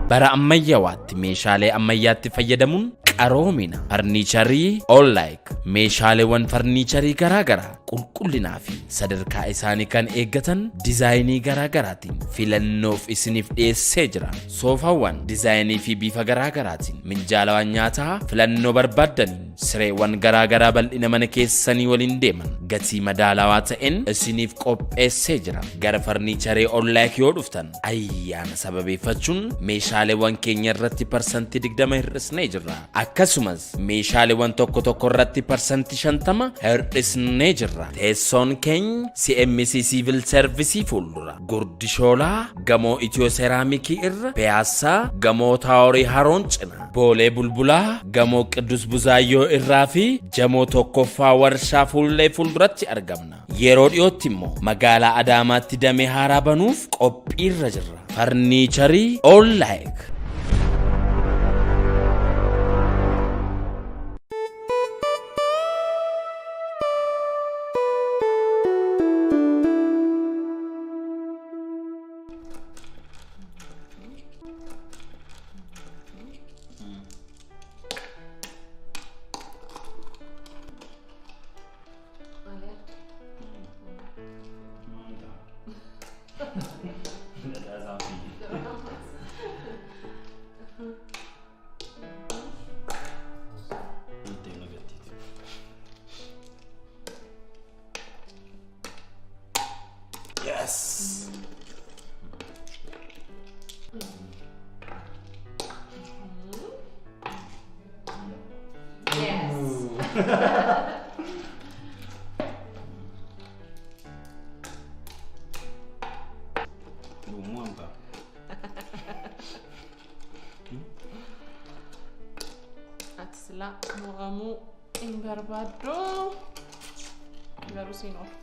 Bara ammayyawaatti meeshaalee ammayyaatti fayyadamuun qaroomina farniicharii Ollaayik meeshaaleewwan farniicharii garaagaraa qulqullinaa fi sadarkaa isaanii kan eeggatan dizaayinii garaagaraatiin filannoof isiniif dhiyeessee jira. Soofaawwan dizaayinii fi bifa garaagaraatiin minjaalawwan nyaataa filannoo barbaaddaniin sireewwan garaagaraa bal'ina mana keessanii waliin deeman gatii madaalawaa ta'een isiniif qopheessee jira. Gara farniicharii Ollaayik yoo dhuftan ayyaana sababeeffachuun meeshaaleewwan keenya irratti 20% hir'isnee jirra. Akkasumas meeshaaleewwan tokko tokko irratti 50% hir'isnee jirra. Teessoon keenya CMC Civil Service fuuldura Gurdishoolaa gamoo Itiyoo Seeraamikii irra Piyaassaa gamoo Taaworii Haroon cina Boolee Bulbulaa gamoo Qiddus Buzaayyoo irraa fi Jamoo tokkoffaa warshaa fuullee fuulduratti argamna. Yeroo dhiyootti immoo magaalaa Adaamaatti damee haaraa banuuf qophiirra jirra. Farniicharii Ollaayik. Yes! Yes. Umuampa. Ati silaa mo'amuu hin barbaaddu. Garuu siin oolu.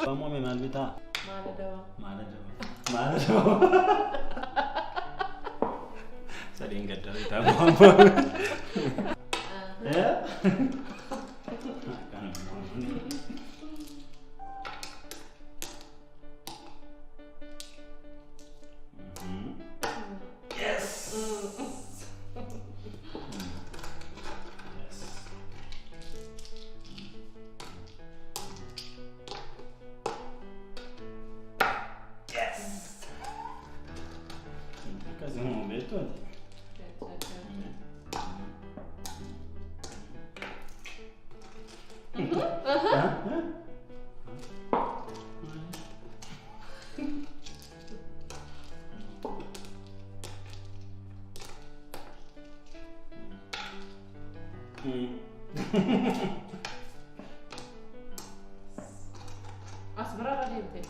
Waamame maal bitaa? Maal adaba? Maal adaba? Maal adaba? Sadeen gaddaa bitaa mo'amame. Yes! Yes. Yes! Akkasuma beektu ati. As bira irra deemte.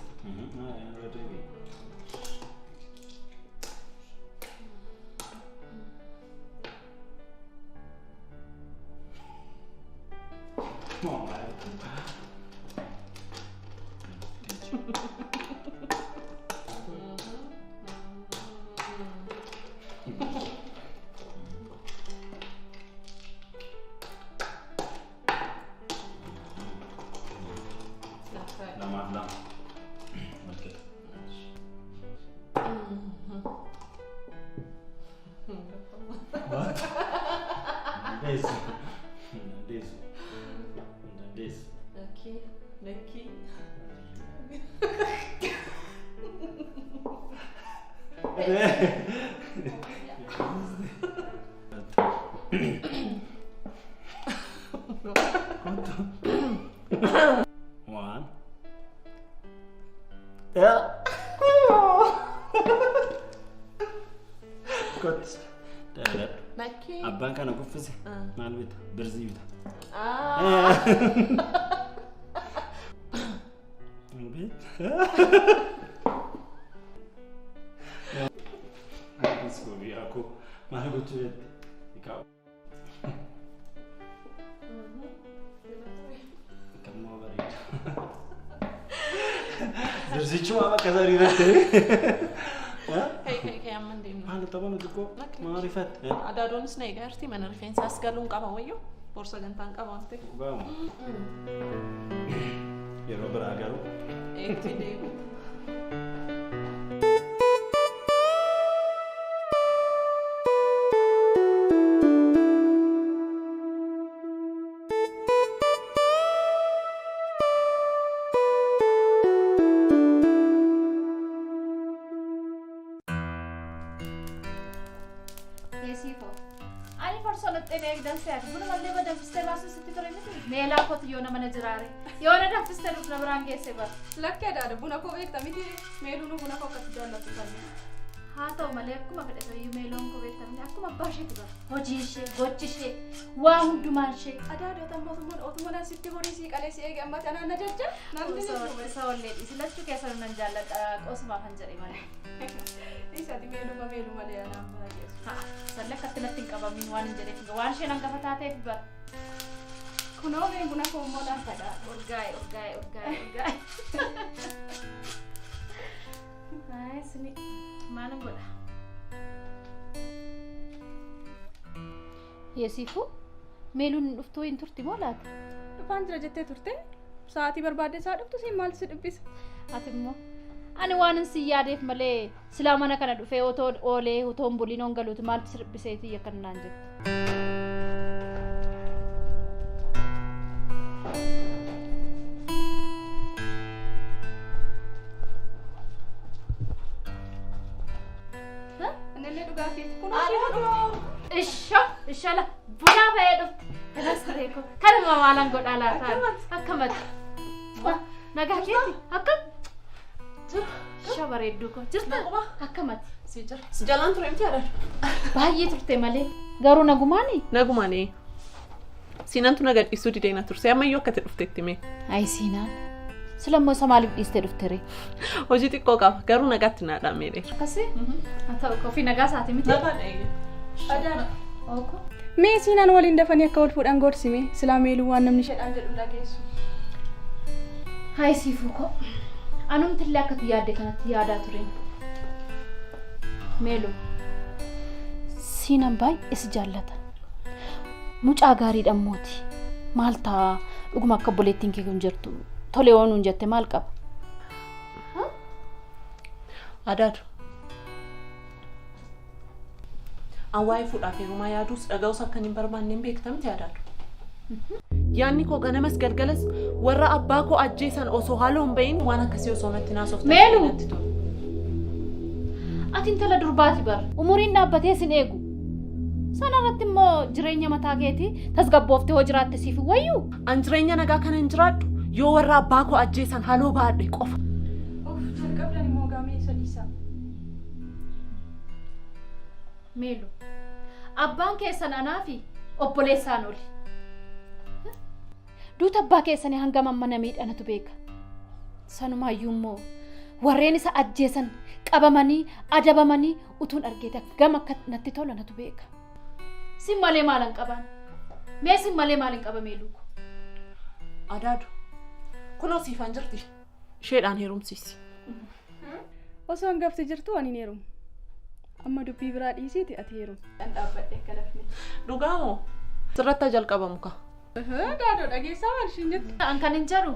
Lamaaf lama. Walqixa. What? Dandeessu. Dandeessu. Dandeessu. Lakkii. Lakkii. One. Kottu. Dabaladhu. Lakkii. Abbaan kana kuffise maal bita? Birzii bita. Ah. Akkas gobiyyaa koo maal gochuu jette? Egaa Kammoo bareeda. Birzichuma bakka isaa rifatte. Kai kai kai amma hin deemnu. Maal tapha nuti koo maal rifatte? Adaadoonis na egaa jirti mana rifeensaas galuun qaba wayyoo. Boorsa gantaan qaba waan ta'eef. Dhugaamu. Yeroo biraa garuu Eetti deemu. Yeesiifoo. Ani farsoo laxxee eegdan se'ati. Buna mallee badanfistee baasuu sitti ture miti. Meelaa kootu yoona mana jiraare. Yoona danfistee nuuf na biraan geesse bara. Lakki adaada buna koo beekta miti meeluun buna koo akkatti jaallattu sanni. Haa ta'u malee akkuma fedhe iyyuu meeloon koo beektamte akkuma abbaa isheeti bara. Hojii ishee, gochi ishee, waa hundumaan ishee. Adaada tamma otuma sitti horii sii qalee si eege amma tanaan na jajja. Namni ni dhume. Isa wallee dhiisi lachuu keessa nan jaalladha qosumaaf kan jedhe malee. Dhiisati meeluma meelu malee anaan baay'eessu. Haa sallee akkatti natti hin qabamin waan hin jedheef waan isheen hangafa taateef bara. Kunoo mee buna koo immoo laafadha. Urgaa'e urgaa'e urgaa'e urgaa'e. Ay, sini maalan godha? Yeesiifuu meeluun dhuftuu hin turti moo laata? Dhufaan jira jettee turte sa'aatii barbaadde isaa dhuftu siin maaltu si dhibbisa? Ati immoo ani waan si yaadeef malee silaa mana kana dhufee otoo oolee otoo hin buliin on galuuti maaltu si dhibbiseetii akka naan jettu. Innillee dhugaatiif kunoo ishee Isho ishala buna ba'ee dhufte. Kanas reeko kanuma maalan godhaa laata? Akkamatti? Nagaa keeti akkam? Isha bareedduu koo jirta? Akkamatti? Si jira. Si jalaan ture miti adaada. Baay'ee turte malee garuu nagumaani? Nagumaani. Siinantu na gadhiisuu didee na turse ammayyuu akkati dhufteetti mee. Ayi siinaan. Silammoo isa maaliif dhiistee dhufte ree? Hojii xiqqoo qaba garuu nagaatti naa dhaamee dheera. Akkasii? Haa ta'u kofii nagaa isaati miti? Nagaadha eeyyee. Adaadha. Ooko. Mee siinaan waliin dafanii akka wal fuudhan gorsime silaa meeluu waan namni isheedhaan jedhu dhageessu. Hayi siifuu koo. Anumti illee akkati yaadde kanatti yaadaa tureen. Meelu. Siinaan baay'ee si jaallata. Mucaa gaariidha mooti. Maal ta'a dhuguma akka obboleettiin kee kun jirtu tole yoo nuun jette maal qaba? Adaadu. An waa'ee fuudhaaf heerumaa yaaduus dhaga'uus akka hin barbaanne hin beekta miti adaadu. Yaanni koo ganamas galgalas warra abbaa koo ajjeesan osoo haaloo hin bahin waan akkasii osoo natti naasoftan Meelu! natti tola. Ati intala durbaati bara. Umuriin dhaabbatee sin eegu. Sana irratti immoo jireenya mataa keetii tasgabbooftee hoo jiraatte siif wayyuu. An jireenya nagaa kana hin jiraadhu yoo warra abbaa koo ajjeesan haaloo baadhe qofa. Of jalqabdan immoo gaamee isa dhiisaa. Meelu. Abbaan keessan anaa fi obboleessaan oli. Duuta abbaa keessanii hangam amma na miidhanatu beeka. Sanumaayyuu immoo warreen isa ajjeesan qabamanii adabamanii utuun argeete hangam akka natti tola natu beeka. Sin malee maal hin qaban? Mee sin malee maal hin qaba meeluu? Adaadu. Kunoo siifan jirti. Isheedhaan heerumsiisi. Osoo hangafti jirtu ani hin heerumu. Amma dubbii biraa dhiisiiti ati heerumu. Dhan dhaabbadhe akka lafni. Dhugaa moo? Sirratti jalqabamu ka. Daadoo dhageessaa maal ishiin jettu? An kan hin jedhu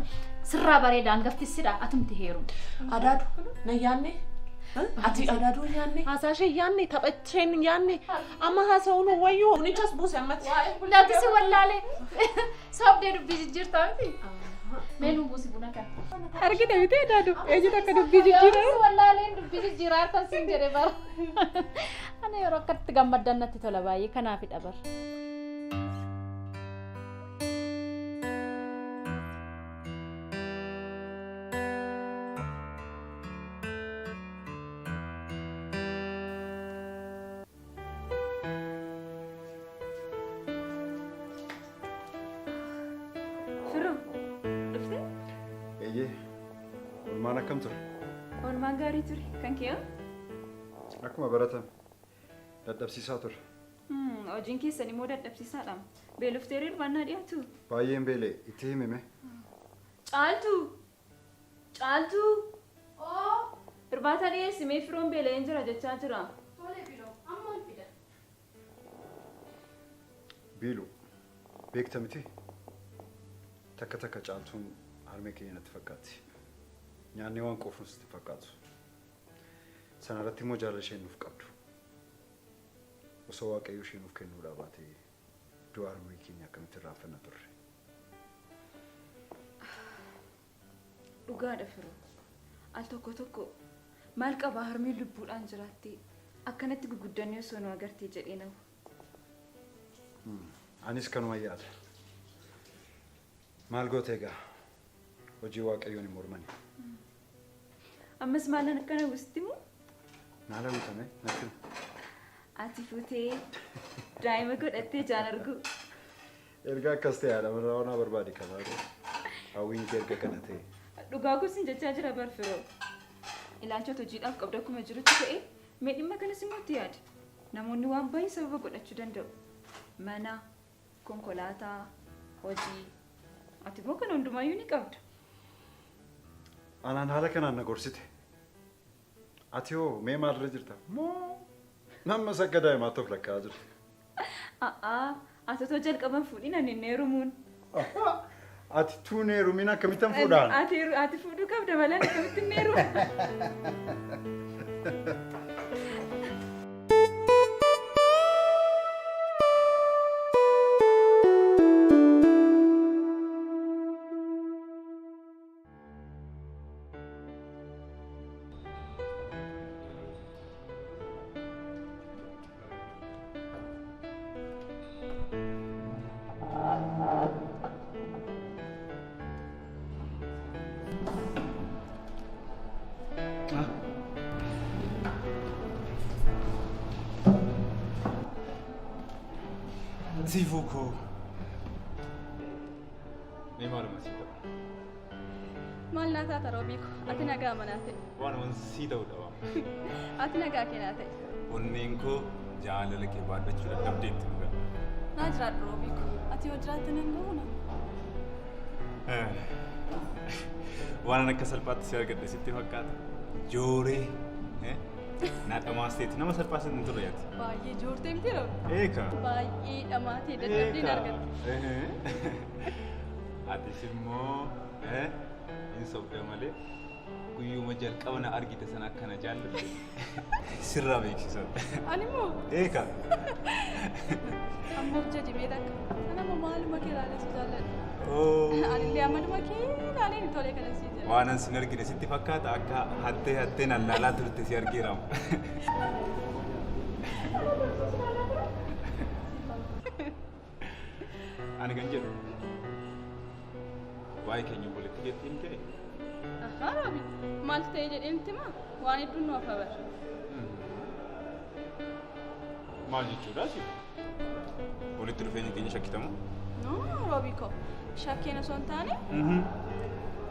sirraa bareeda hangafti sidha atumti heerumu. Adaadu na yaanne? Ati adaaduu hin yaanne? Haasaa ishee hin yaanne? Tapha isheen hin yaanne? Amma haasa'uun wayyuu bunichas buuse ammatti. Laati si wallaalee sobdee dubbii jijjiirtaa miti? Mee nuu buusi buna kana. Argite miti daadoo eenyutu akka dubbii jijjiira? Si wallaaleen dubbii jijjiiraa harkan siin jedhe bara. Ana yeroo akkatti gammaddan natti tola baay'ee kanaafidha bara. Firoo, dhuftee? Eeyyee, oolmaan akkam ture? Oolmaan gaarii ture. Kan kee hoo? Akkuma baratame dadhabsiisaa ture. Hojiin keessan immoo dadhabsiisaadha. Beeloftee hirmaannaa dhiyaatu. Baay'een beelee itti himime. Caaltuu! Caaltuu! Irbaata dhiyeessi mee firoon beela'een jira jechaa jira. Tole biloo ammaan fida. Biilu beekta miti? Takka takka caaltuun harmee keenya natti fakkaatti. Nyaanni waan quufnus itti fakkaatu. Sana irratti immoo jaalala isheen nuuf qabdu. Osoo Waaqayyo ishee nuuf kennuudhaa baatee du'a harmee keenya akkamitti irraanfanna turre. Dhugaadha firoo. Al tokko tokko maal qabaa harmeen lubbuudhaan jiraattee akkanatti guguddannee osoo nu agartee jedhee nawu. Anis kanuma yaada. Maal goote egaa? Hojii Waaqayyoon hin mormani. Ammas maalan akkana gusti moo? Maal hawwitame? Natti himi. Ati fuutee daa'ima godhattee ijaan argu. Erga akkas ta'e haadha warraa onaa barbaadi qabaa. Hawwiin kee erga kana ta'e. Dhugaa koo sin jechaa jira bar firoo. Ilaalcha ati hojiidhaaf qabdu akkuma jirutti ta'ee mee dhimma kanas immoo itti yaadi. Namoonni waan baay'ee sababa godhachuu danda'u. Mana, konkolaataa, hojii. Ati immoo kana hundumaayyuu ni qabda. Anaan haala kanaan na gorsite. Ati hoo mee maalirra jirta? Moo nammas akka daa'imaatti of lakkaa'aa jirta? A'aa ati otoo jalqaba hin fuudhin ani hin heerumuun. Ati tuun heerumin akkamittan fuudhaan? Ati ati fuudhuu qabda malee ani akkamitti hin heerumu? Siifuu koo. Mee maaluma sii ta'u? Maal naa taata Roobii ko? Ati nagaa manaa ta'e. Waanuma sii ta'u dhaba. Ati nagaa kee naa ta'e. Onneen koo jaalala kee baadhachuu dadhabdeetti dhugaa. Naa jiraadhu Roobii ko. Ati yoo jiraatte nan gahu na. Waan akka salphaatti si argadhe sitti fakkaata. Jooree na dhamaasteetti nama salphaa sitti hin turre ati. Baay'ee joortee miti Roobii. Eeka. Baay'ee dhamaatee dadhabdee na argatte. Atis immoo hin sobda malee guyyuma jalqaba na argite sana akka na jaallatte sirraa beeksisan. Ani immoo Eeka. amma of jajimee takka. Ana immoo maaluma kee ilaalee si jaalladha. Anillee amaluma kee ilaalee tolee kana si jaalladha. Waan an sin argine sitti fakkaata akka hattee hattee na laalaa turte si argeera. Ani kan jedhu waa'ee keenya walitti jetti himtee? Ahaa Roobi, maaltu ta'e jedhee miti maa? Waan hedduun nu hafa bar. Maal jechuudha si? Walitti dhufeenya keenya shakkitamu? No Roobi koo, shakkeen osoo hin taane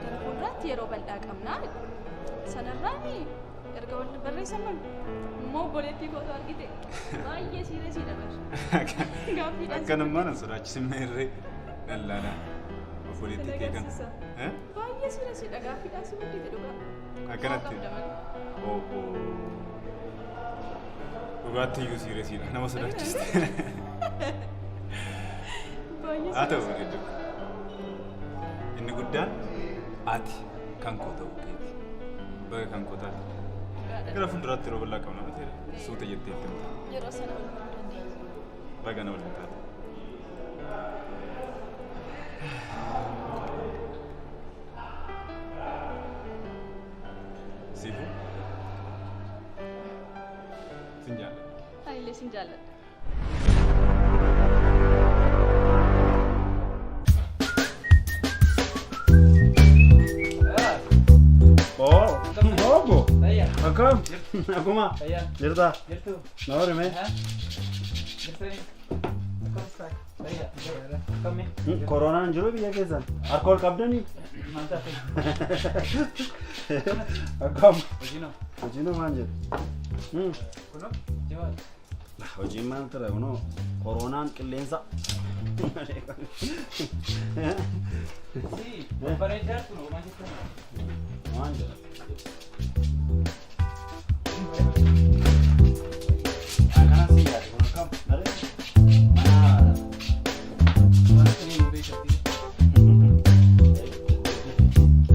gara fuulduraatti yeroo bal'aa qabnaa. Sanarraan erga wal barreessan immoo obboleettii kootu argite baay'ee siiresiidha bar. Gaaffiidhaan si Akkanummaa nan sodaachisin meerree dallaalaa obboleettii kee kan. agarsiisa. Baay'ee siiresiidha gaaffiidhaan si guddite dhugaa. Akkanatti. Qabda malee. Obbo. Dhugaatti iyyuu siiresiidha nama sodaachiste. Baay'ee Haa ta'u siiresiidha. bareedu. Inni guddaan ati kan koo ta'uu keeti. Baga kan koo taate. Gara fuulduraatti yeroo bal'aa qabna miti suuta jettee itti himta. Yeroo sana wal baruu dandeenya. Baga na waliin taate. Siifuu. Sin jaalladha. Anillee sin jaalladha. Oh, obbo. Akkam? Akkuma? Jirta? Noori mee? Koronaan jiru biyya keessan? Harka ol qabdanii? Akkam? Hojiin maal jedhu? Hojiin maal ture kunoo koronaan qilleensa. Maal jedha? Akkana si yaade kun akkam? Bareeda. Mana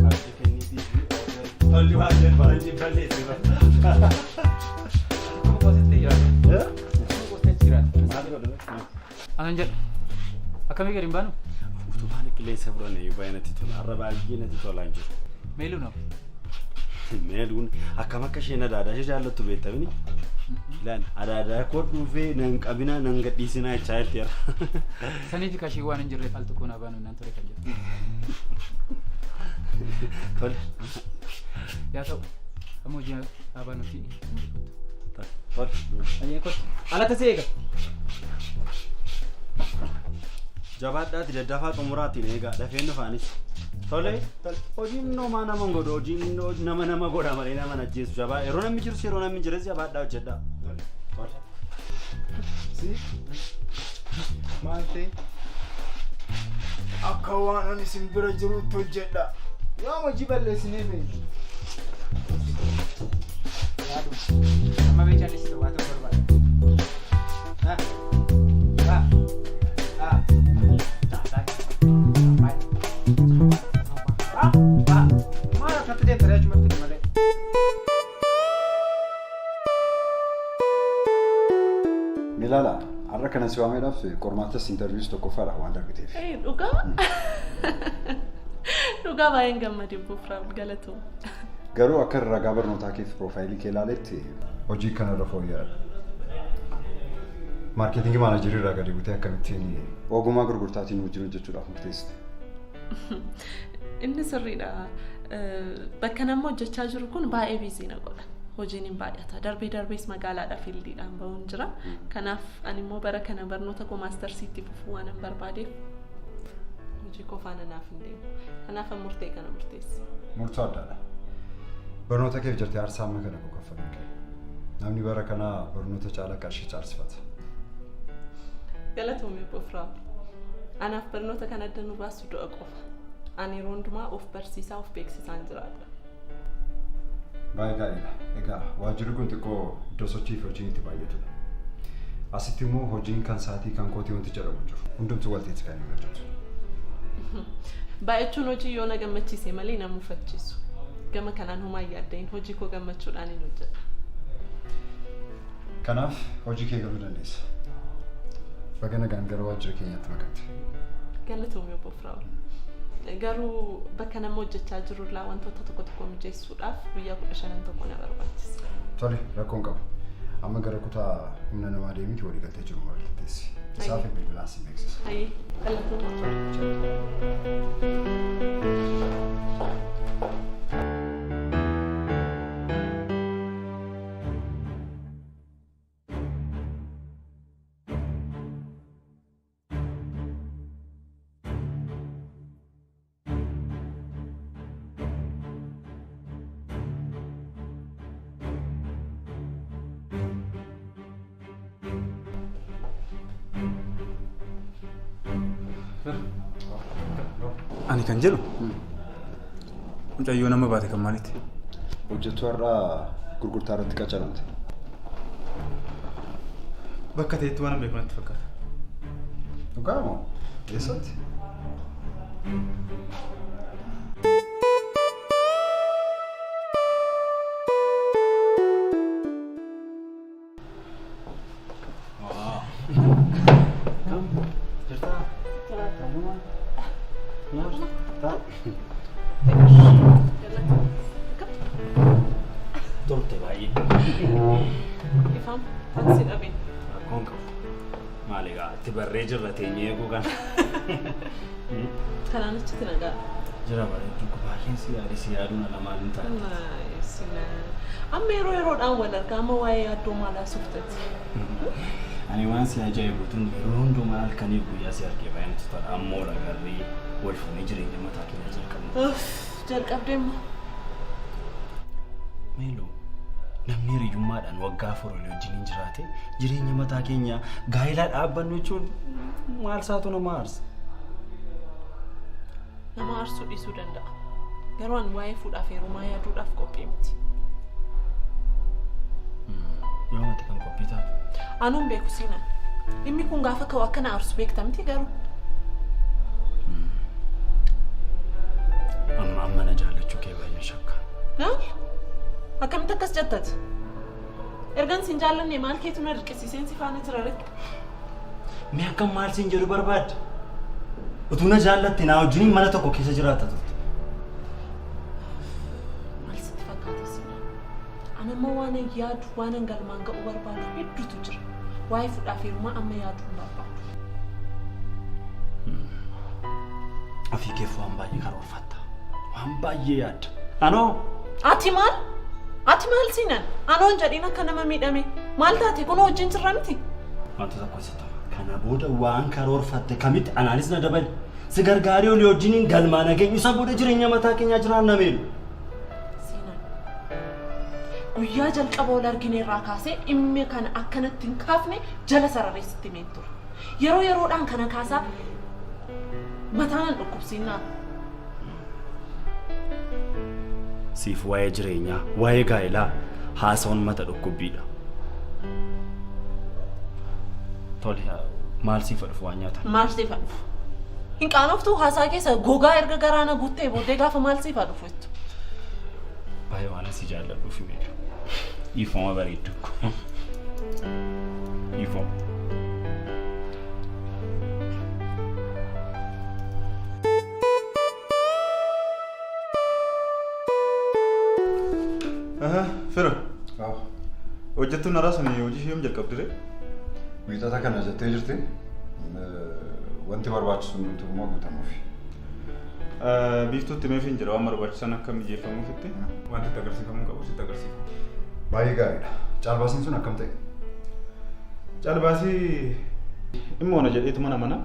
qabdi kenniitii fi tolli waan jedhu faranjii balleessi. Maal godhu? Anan jedha. Akkamii gadi hin baanu? Utubaan qilleensa fudhanne baay'ee natti tola. Har'a baay'ee natti tolaa hin jiru. Meeluu naaf. Meeluun akkam akka isheen adaadhaa ishee jaallattu beektamini. Ilaali adaadaa koo dhufee nan qabinaa nan gadhiisinaa jechaa jirti har'a. Saniif kashii waan hin jirreef al tokko naa baanu naan ture kan jedhu. Tole. Yaa ta'u amma hojii haa baanuti. Tole. Ayyee kottu. Alatti si eega. Jabaadhaati daddafaa xumuraatiin eegaa dafeen dhufaanis. Tole. Hojiin nomaa nama hin godhu hojiin nama nama godha malee nama hin ajjeesu jabaa yeroo namni jirus yeroo namni hin jirres jabaadhaa hojjedhaa. Tole. Si? Maal ta'e? Akka waan ani isin bira jirutti hojjedha. Yoom hojii balleessinee beekna? Amma mee callisi waa ta'uu barbaada. Ha? Ha? Ha? Ha? Ha? Maal akkatti deemta achumatti malee? Milaala, har'a kanan si waameedhaaf qormaatas interviews tokkoffaadha waan darbiteef. Ee, dhugaa? Dhugaa baay'een gammade Buufraaf galatoom. Garuu akka ragaa barnootaa keef piroofaayilii kee ilaaletti hojii kanarra fooyya'aadha. Marketing manager irraa gadi buutee akkamittiin ogummaa gurgurtaatiin wajjin hojjechuudhaaf murteessite? Inni sirriidha. Bakka nama hojjechaa jiru kun baay'ee busy na godha. Hojiin hin baay'ata. Darbee darbees magaalaadha fieldiidhaan bahuun jira. Kanaaf ani immoo bara kana barnoota koo mastersiitti fufuu waan hin barbaadeef hojii koo faana naaf hin deemu. Kanaaf an murtee kana murteesse. Murtoo addaadha. Barnoota keef jettee aarsaa amma kana koo kaffaluun kee. Namni bara kanaa barnoota caalaa qarshii caalsifata. Galatoomii Buufraaf. Anaaf barnoota kan adda nu baasu du'a qofa. Ani yeroo hundumaa of barsiisaa of beeksisaan jiraadha. Baay'ee gaariidha. Egaa waajjirri kun xiqqoo iddoo sochii fi hojiin itti baay'atudha. Asitti immoo hojiin kan sa'aatii kan kootii wanti jedhamu hin jiru. Hundumtuu walteetti kan inni hojjetu. Baay'achuun hojii yoo na gammachiise malee na mufachiisu. Gama kanaan homaa hin yaadda'in hojii koo gammachuudhaan hin hojjedha. Kanaaf hojii kee galuu dandeessa. Baga nagaan gara waajjira keenyaatti makamte. Galatoomii obbo Firaa'ol. Garuu bakka nama hojjechaa jirurraa wantoota tokko tokko mijeessuudhaaf guyyaa 15 tokko na barbaachisa. Tole, rakkoon qabu. Amma gara kutaa humna namaa deemiti walii galtee jiru mallatteessi. Isaaf bilbilaan si beeksisa. Hayyee galatooma. Ani kan jedhu mucayyoo nama baate kan maaliiti? Hojjettuu har'aa gurgurtaa irratti qacaramte. Bakka ta'etti waan beeku natti fakkaata. Dhugaa moo? Eessatti? Turte baay'ee. Ifam taaksii dhabeen. Rakkoon qabu. Maal egaa itti barree jirra teenyee eeguu kana. Kanaan achitti nagaa. Jira bareedduu baay'een si yaade si yaaduun ala maal hin taane. Amma yeroo yeroodhaan wal argaa amma waa'ee yaaddoo maal haasoftetti? Ani waan si ajaa'ibu tun yeroo hundumaa halkaniif guyyaa si argee baay'ee natti tola. Ammoo agarree wal fuunee jireenya mataa keenya jalqabna. Jalqabdee immoo. Meeloo namni hiriyyummaadhaan waggaa 4 olii wajjin hin jiraate jireenya mataa keenya gaa'elaa dhaabbannu jechuun maal saatu nama aarsa. Nama aarsuu dhiisuu danda'a. Garuu ani waa'ee fuudhaaf heerumaa yaaduudhaaf qophii miti. Yoom ati kan qophii taatu? Anuun beeku siinaa. Dhimmi kun gaafa ka'u akka na aarsu beekta miti garuu. Amma amma na jaallachuu kee baay'een shakka. Maal? Akkamitti akkas jettati? Ergan sin jaallanne maal keetu na dirqisiiseen si faana jira ree? Mee akkam maal siin jedhu barbaadde? Utuu na jaallatte naa wajjiniin mana tokko keessa jiraatta turte. Maal sitti fakkaata siinaa? Ani amma waan yaadu waan galmaan ga'u barbaadu hedduutu jira. Waa'ee fuudhaaf heerumaa amma yaaduu hin barbaadu. Ofii keef waan baay'ee karoorfatta. Waan baay'ee yaadda. Anoo Ati maal? Ati maal siinan? Anoo hin jedhiin akka nama miidhame. Maal taate kunoo wajjin jirra miti? Wanta tokko sitti hima. Kana booda waan karoorfatte kamitti anaanis na dabali. Si gargaaree olii wajjiniin galmaa nageenyu isa booda jireenya mataa keenyaa jiraanna meelu. Siinan. Guyyaa jalqaba wal argine irraa kaasee dhimmi kana akkanatti hin kaafne jala sararee sitti himeen ture. Yeroo yeroodhaan kana kaasaa mataa nan dhukkubsinnaa. Siif waa'ee jireenyaa, waa'ee gaa'elaa haasa'uun mata dhukkubbiidha. Tole, maal siif dhufu waan nyaatan? Maal siif dhufu? Hin qaanoftuu haasaa keessa gogaa erga garaana guuttee booddee gaafa maal siif dhufu jettu. Baay'ee waan asi jaalladhuuf meedu. Dhiifama bareeddu. Dhiifama. Fira. Hojjettuun haaraa sun hojii ishee yoom jalqabdi ree? Wiixata kana jettee jirti. Wanti barbaachisu hundumtuu immoo guutamuufi. Biiftuutti meef hin jira waan barbaachisan akka mijeeffamuufitti wanti itti agarsiifamuu qabu sitti agarsiifa. Baay'ee gaariidha. Caalbaasiin sun akkam ta'e? Caalbaasii dhimma ona jedheetu mana mana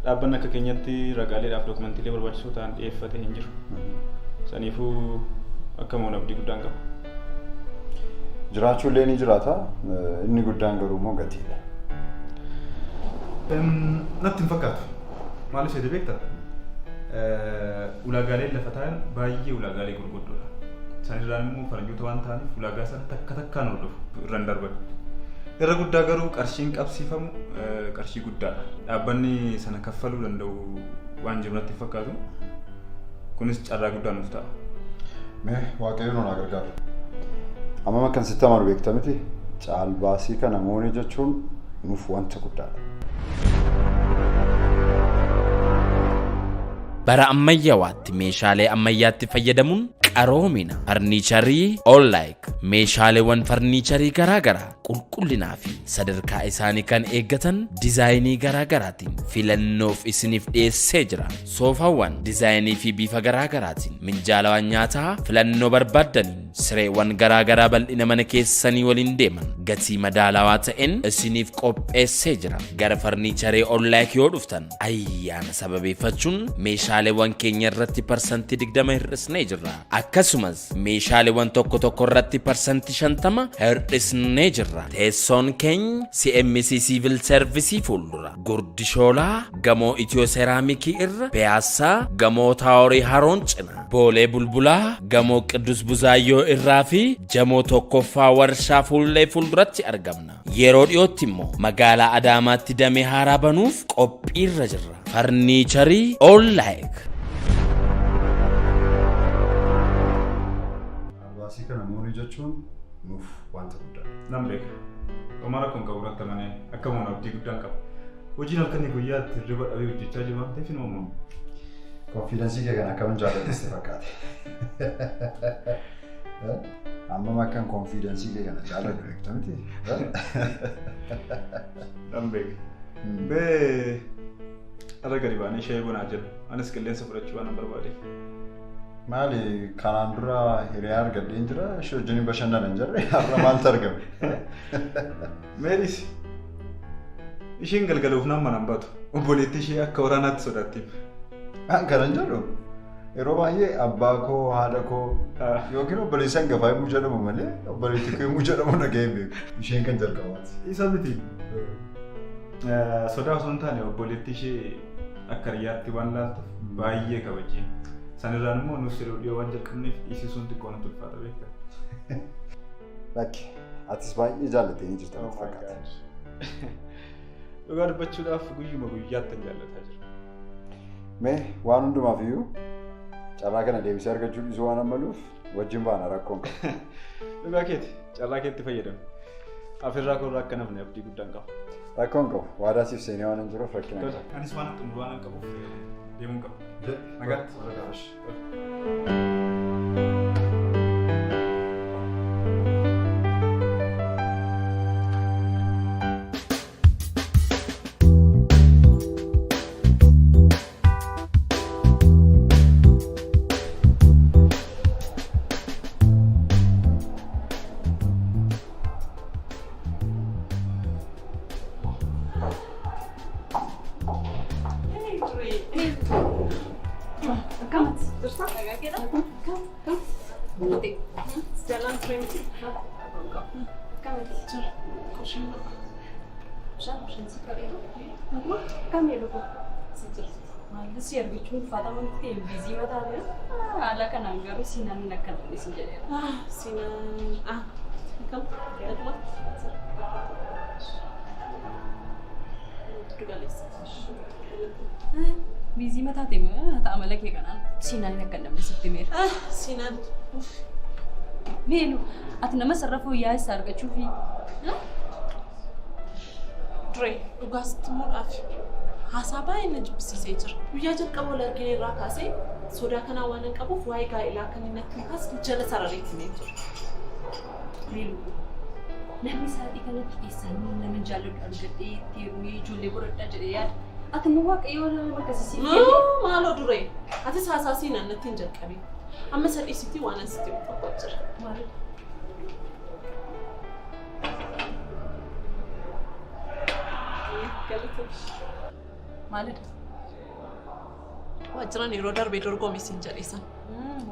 dhaabbanni akka keenyatti ragaaleedhaaf dookumentiilee barbaachisoo ta'an dhiyeeffatee hin jiru. Saniifuu akka moona abdii guddaan qaba. Jiraachuu illee ni jiraata. Inni guddaan garuu immoo gatiidha. Natti hin fakkaatu. Maal isheeti beektaa? Ulaagaaleen lafa taa'an baay'ee ulaagaalee gurguddoodha. Sanirraan immoo faranjoota waan ta'aniif ulaagaa sana takka takkaan hordofu irra hin darban. Irra guddaa garuu qarshiin qabsiifamu qarshii guddaadha. Dhaabbanni sana kaffaluu danda'u waan jiru natti hin fakkaatu. Kunis carraa guddaa nuuf ta'a. Mee Waaqayyo nu haa gargaaru. Amma akkan sitti amanu beekta miti caalbaasii kana moonee jechuun nuuf wanta guddaadha. Bara ammayyawaatti meeshaalee ammayyaatti fayyadamuun qaroomina farniicharii Onlaayik meeshaaleewwan farniicharii garaagaraa qulqullinaa fi sadarkaa isaanii kan eeggatan dizaayinii garaagaraatiin filannoof isiniif dhiyeessee jira. Soofaawwan dizaayinii fi bifa garaagaraatiin minjaalawwan nyaataa filannoo barbaaddaniin sireewwan garaagaraa bal'ina mana keessanii waliin deeman gatii madaalawaa ta'een isiniif qopheessee jira. Gara farniicharii Onlaayik yoo dhuftan ayyaana sababeeffachuun meeshaaleewwan keenya irratti 20% hir'isnee jirra. Akkasumas meeshaaleewwan tokko tokko irratti 50% hir'isnee jirra. Teessoon keenya CMC Civil Service fuuldura Gurdishoolaa gamoo Itiyoo Seeraamikii irra Piyaassaa gamoo Taaworii Haroon cina Boolee Bulbulaa gamoo Qiddus Buzaayyoo irraa fi Jamoo tokkoffaa warshaa fuullee fuulduratti argamna. Yeroo dhiyootti immoo magaalaa Adaamaatti damee haaraa banuuf qophiirra jirra. Farniicharii Onlaayik. Caalbaasii kana moonee jechuun nuuf wanta guddaadha. Nan beeka. Homaa rakkoon qabu irratti amanee akka moona abdii guddaan qaba. Hojiin halkanii guyyaatti hirriba dhabee hojjechaa jiru waan ta'eef hin uumamu. Konfiidensii kee kana akkamiin jaalladhe sitti fakkaate? Hammam akkan konfiidensii kee kana jaalladhu beekta miti? Nan beeka. Bee irra gadi baanee shaayii bunaa jira. Anis qilleensa fudhachuu waan barbaadeef. Maali kanaan dura hiriyaa argadheen jira ishee wajjin bashannana hin jirre har'a maaltu argame? Meeris isheen galgaluuf nama nan baatu obboleettii ishee akka waraanaatti sodaatti. An kanan jedhu yeroo baay'ee abbaa koo haadha koo yookiin obboleessa hangafaa yommuu jedhamu malee obboleettii koo yommuu jedhamu dhaga'ee hin beeku. Isheen kan jalqabaati. Isa miti. Sodaa osoo hin taane obboleettii ishee akka hiriyaatti waan laaltuuf baay'ee kabajji. Sanirraan immoo nuuf yeroo dhiyoo waan jalqabneef dhiisisuun xiqqoo nutti ulfaata beekta. Lakki atis baay'ee jaallattee ni jirta natti fakkaata. Dhugaa dubbachuudhaaf guyyuma guyyaatti jaallataa jira. Mee waan hundumaaf iyyuu carraa kana deebisee argachuu dhiisuu waan ammaluuf wajjin baana rakkoon qabu. Dhugaa keeti carraa keetti fayyadame. Afirraa koorraa akka nafne abdii guddaan qaba. Rakkoon qabu waadaa siif seenee waan hin jiruuf rakkina qaba. Anis waan xumuru waan qabuuf deemuun qaba. Nagaatti. Akkamati? Dursa? Nagaa keedha? Kam? Kam? Jalaan ture miti. Akkamati? Jira. Qoshiin bakka. Bishaan bishaan si qabeetu. Kam yeroo Si jira. Maalli si argachuun ulfaata wanti ta'eef biizii mataa bira. Haala kanaan garuu siinaan akka namni si jedheera. Siinaan. Akkam? Dhaguma? Giddu galeessa. Biizii mataa ta'e ta'a mala kee kanaan siinaan akka namni sitti meera. Siinaan. Meelu ati nama sarara fooyya'aa isaa argachuufi. Duree dhugaasitti muudhaaf haasaa baay'ee na jibbisiisee jira. Guyyaa jalqaba wal argine irraa kaasee sodaa kanaa waan hin qabuuf waa'ee gaa'elaa kan inni natti kaasne jala sarareetti mee jira. Meelu namni sa'aatii kanatti eessaan nama jaalladhu argadhee itti heerumee ijoollee godhadhaa jedhee yaada. Ati immoo waaqayyo nama akkasii siif kenne. Maaloo duree atis haasaa siinaan natti hin jalqabin. Amma sadhiisitti waan asitti tokko jira. Maaloo? Maalidha? Waajjiraan yeroo darbee dorgome siin jedhesan.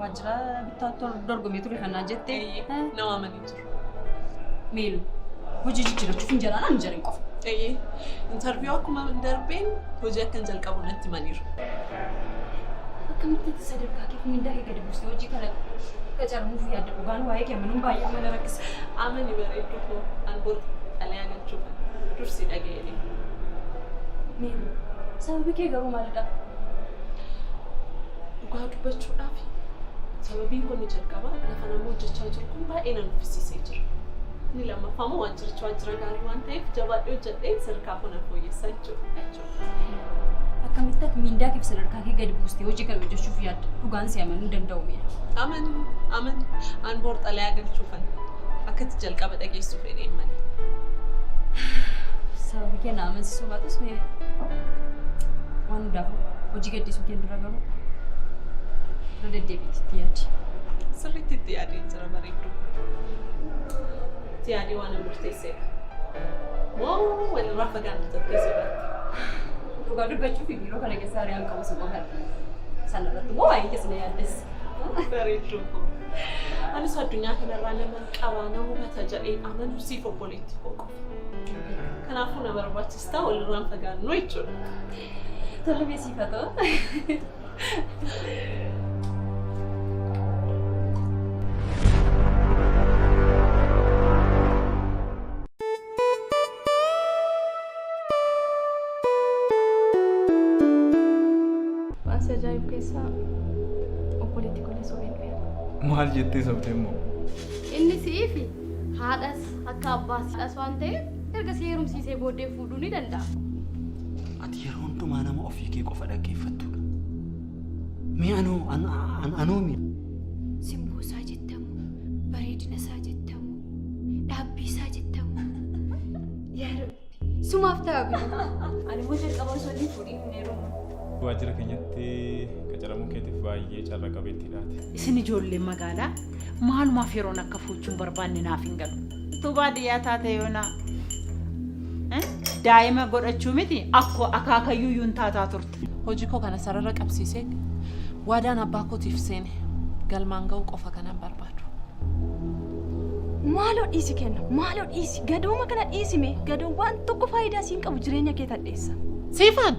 Waajjira bittaa dorgomee ture kanaa jettee. Na waamanii jiru. Meelu hojii jijjiirrachuuf hin jedhaan ani jedhan qofa. Intarviyuu akkuma darbeen hojii akkan jalqabu natti himaniiru. Akkamitti sadarkaa kee mindaa kee gadi buustee hojii kana qacaramuuf yaadda dhugaan waa'ee kee amanuun baay'ee mana rakkisa. Amani bareedduu koo an bor xalayaa galchuufan dursi dhaga'ee. Meelu sababi kee garuu maalidha? Dhugaa dubbachuudhaaf sababiin kun ni jalqaba lafa nama hojjechaa jiru kun baay'ee na nuffisiisee jira. Inni lammaffaa immoo waajjirichi waajjira gaarii waan ta'eef jabaadhee hojjedhee sadarkaa koo nan fooyyessaa jechuudha. Akkamitti ati mindaa kee fi sadarkaa kee gadi buustee hojii kana hojjechuuf yaadda dhugaan si amanuu hin danda'u meera. Amani amani an bor xalayaa galchuufan akkatti jalqaba dhageessuu fedheen malee. Sababi kee na amansiisuu baatus mee waan hundaafuu hojii gaddisuu kee dura garuu irra deddeebiitti itti yaadi. Sirriitti itti yaadee jira bareedduu. Itti yaadee waan hin murteesseedha. Moo walirraa fagaanna jettee sodaatte? Dhugaa dubbachuuf biiroo kana keessa hiriyaan qabu si qofa. Sana irratti immoo waa'ee keessa na yaaddessa. Bareedduu koo. Anis addunyaa kanarraa nama qabaa na hubata jedhee amanuu siif obboleetti koo qofa. Kanaafuu na barbaachistaa walirraan fagaannu jechuudha. Tole beesiif haa ta'u. Waan si ajaa'ibu keessaa obboleetti kollee sobeen dhufe. Maal jettee sobde immoo? Inni si'iifi haadhas akka abbaas waan ta'eef erga si heerumsiisee booddee fuudhuu ni danda'a. Ati yeroo hundumaa nama ofii kee qofa dhaggeeffattudha. Mee anoo anoo mi? Simboo isaa jettamu, bareedina isaa jettamu, dhaabbii isaa jettamu. Yaa Rabbi, sumaaf ta'a bilu. Ani immoo jalqaba osoo inni fuudhiin hin heerumu. Waajjira keenyatti qacaramuu keetiif baay'ee carra qabeettiidhaati. Isin ijoolleen magaalaa maalumaaf yeroon akka fuuchuun barbaanne naaf hin galu. Utuu baadiyyaa taate yoona daa'ima godhachuu miti akkoo akaakayyuu iyyuu hin taataa turte. Hojii koo kana sarara qabsiisee waadaan abbaa kootiif seene galmaan ga'uu qofa kanan barbaadu. Maaloo dhiisi kenna, maaloo dhiisi, gadooma kana dhiisi mee, gadoon waan tokko faayidaa siin qabu jireenya kee tadheessa. Siifan!